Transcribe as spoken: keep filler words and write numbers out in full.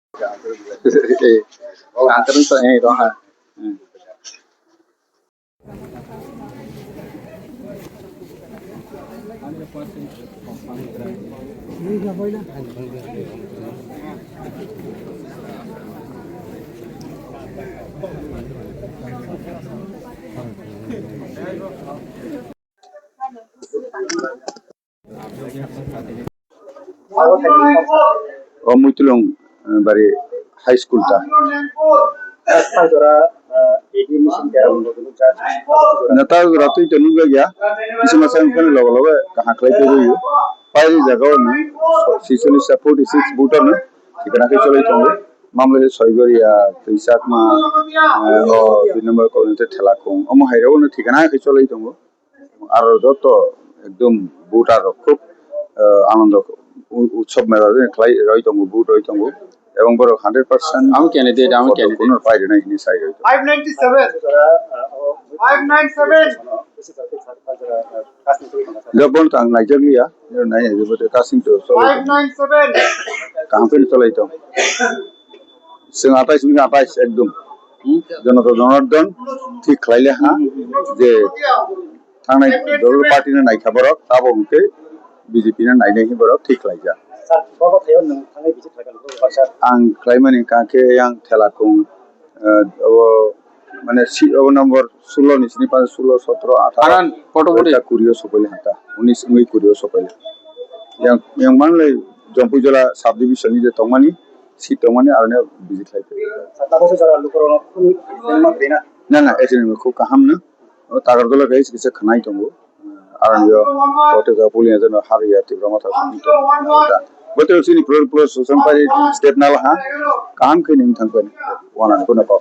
Ang kwrwng sa, eh, roha. Hmm. O Muitulung, eh, bari high school ta. Neta jora twi to nugya ya. Kisa masa wngkha logo logo kaham khlai twi rwio. Paini jaga o no six forty six voter no thikana khe cholai tongo. Mamle Soigoria, Twisakma, eh, o dui number colony te Thelakung. Omo hai rok no thikana khe cholai tongo. Aro joto ekdom voter rok khub, eh, anando u-, utsob mela khlai roi tongo, vote roi tongo. Ebong borok hundred percent. Amo candidate, amo candidate. Kuno pai rwnai hini sai roi tongo. Five ninety seven. Five nine seven. Job bono tang naijak liya, nai nai jobo te casting to cholai tongo. Five nine seven. Campaign cholai tongo. Chwng atais wngkha atais ekdom. Hmm? Jonata Jonardon thik khlai le ha je thangnai dol party no naikha borok, abo hwnkhe B J P no nainai hi borok thik khlaijak. Sir, bobo khayo nwng thangnai visit khlaikha, sir. Ang khlaimani hwnkha khe yang Thelakung, eh, abo mane si-, abo number sullo ni sini pa sullo, sotro, atharo. Aran, photo photo. Kuri o sopaile hata, unis wngwi kuri o sopaile. Yang, yang manle Jompuijala subdivision ni je tongmani, seat tongmani aroni visit khlai. Sir, tabuk se jora lukurok no kunu na na, actually khub kaham no. O Tagardola khe kisa khanai tongo. Aroni o kote ja puli jeno hariya Tipra Motha song tongo. Bote sini pro, pro sosong pai step nal ha. Kaham khe ning thang pai. Wana ko na pa.